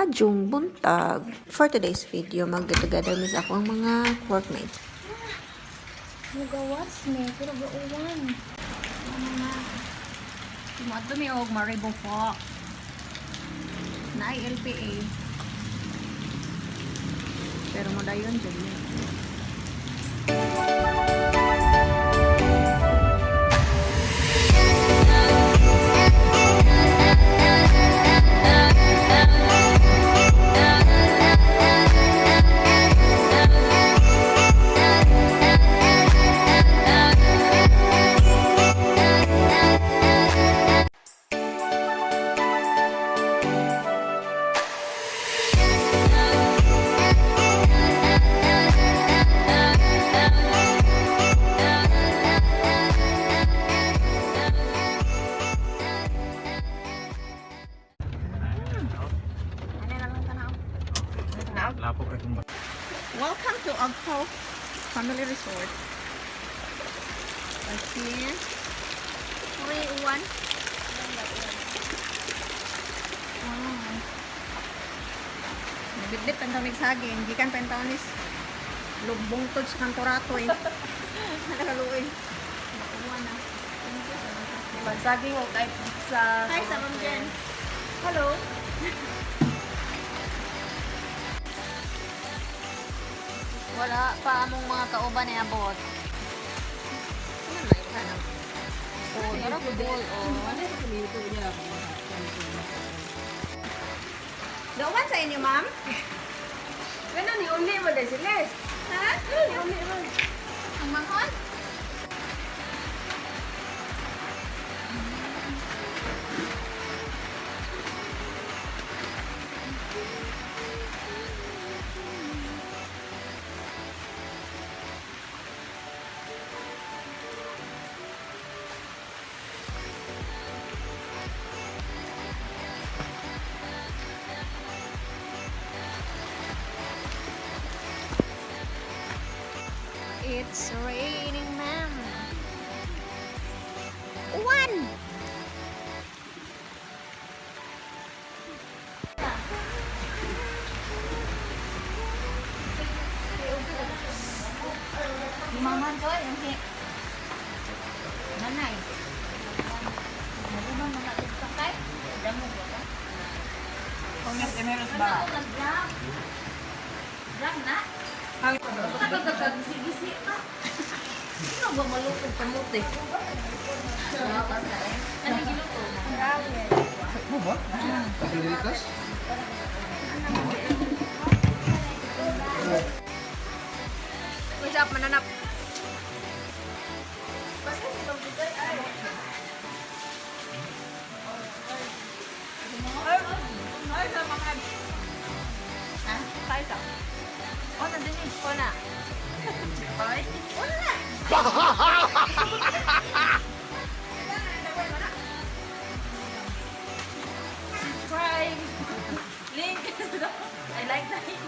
Madyong buntag. For today's video, mag-get together mi sa akong mga workmates. Mugawas me, pero gauwan. Ano na? Tumato mi og Maribo Fox. Na LPA. Pero mo dayon dyan eh. Lapok kay kung Welcome to Agpo Family Resort. Okay. Uy, uwan. Wow. Nabitbit ang tamig saging. Gikan pa yung taon is lubungtod sa kantorato eh. Nakaluoy. Nakuha na. Thank you sa mga Pagsaging o kay pizza. Hi sa Ma'am Jen. Hello. Wala pa among mga kauban ni abot. Ano na ito na? Oh, tara bol oh. Doon sa inyo, ma'am? Ganun ni uli mo dahil sila. Ha? Ganun ni uli mo. Ang manghon? It's raining, ma'am. Uwan! Limangan ko, yung si... Nanay. Naguban mga tugtakay. Damo ba ka? Kung emeros Ano ako nag-drop? Drop na? Pagkagkagisi-gisi ka. Sino ba malutong kamote? Ano giluto mo? Mo ba? Pagilitas? What's up, mananap? Ay, sa mga... Ha? Kain ka. Oh, nandun yun. O na. Ay. O na! Subscribe. Link. I like that. Hindi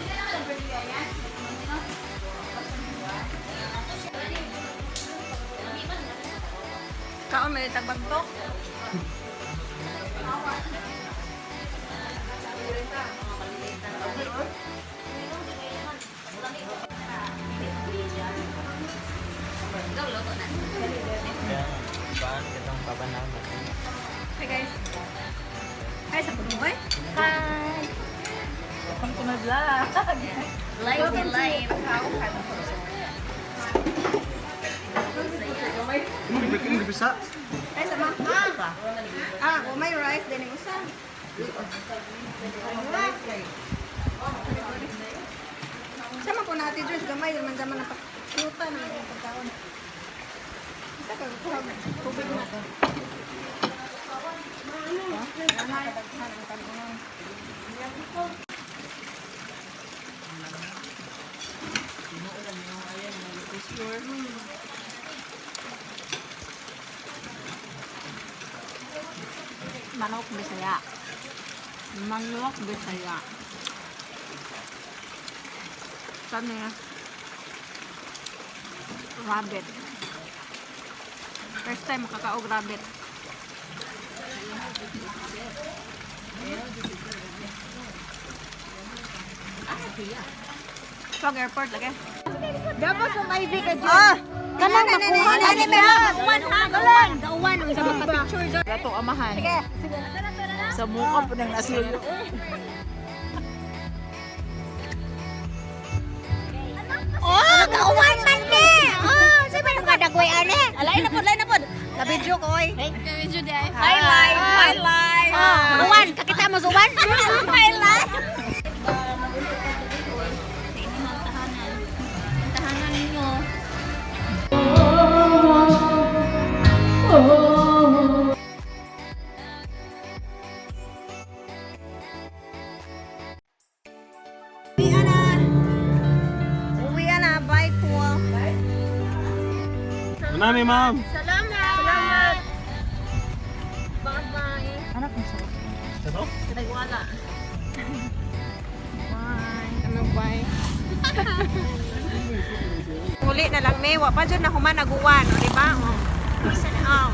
na naman nag-birthday yan. Kaon, may tagbagtok. Ikaw, luto na. Baan kitang pabanama. Hi, guys. Hi, sa puno eh. Hi! Welcome to my vlog. Live the life. Mo gibisa? Hi, sa mga. Ah, oh, may rice din yung usa. Sama po natin, George. Gamay, naman zaman na pagkuta na yung pagkaon. Isa ka, kuha tubig na. Nakadaghan ang kanon. Manok Bisaya. Manok Bisaya. Sabi niya, rabbit. First time makakaog rabbit. Pag airport lagi. Dapat sa may ka dyan. Ah! Kanang makuha na nila. Gauwan ha, gauwan. Gauwan. Unsa ba picture dyan? Gatong amahan. Sa mukha po ng nasulo. Oh, gauwan man ni. Oh, sa man ka dagway ane. Alay na pod, alay na pod. Ka-video ko oy. Hi live, hi live. Oh, uwan, kakita mo sa uwan. Hi live. Tahanan ninyo. Uwi na. Uwi na. Bye, Paul. Manami, ma'am. Salamat. Salamat. Bye-bye. Ito? Nagwala. Bye. Ano, bye. Uli na lang, may. Wa pa dyan na human naguwan. O, di ba? O. Isa na. Oh.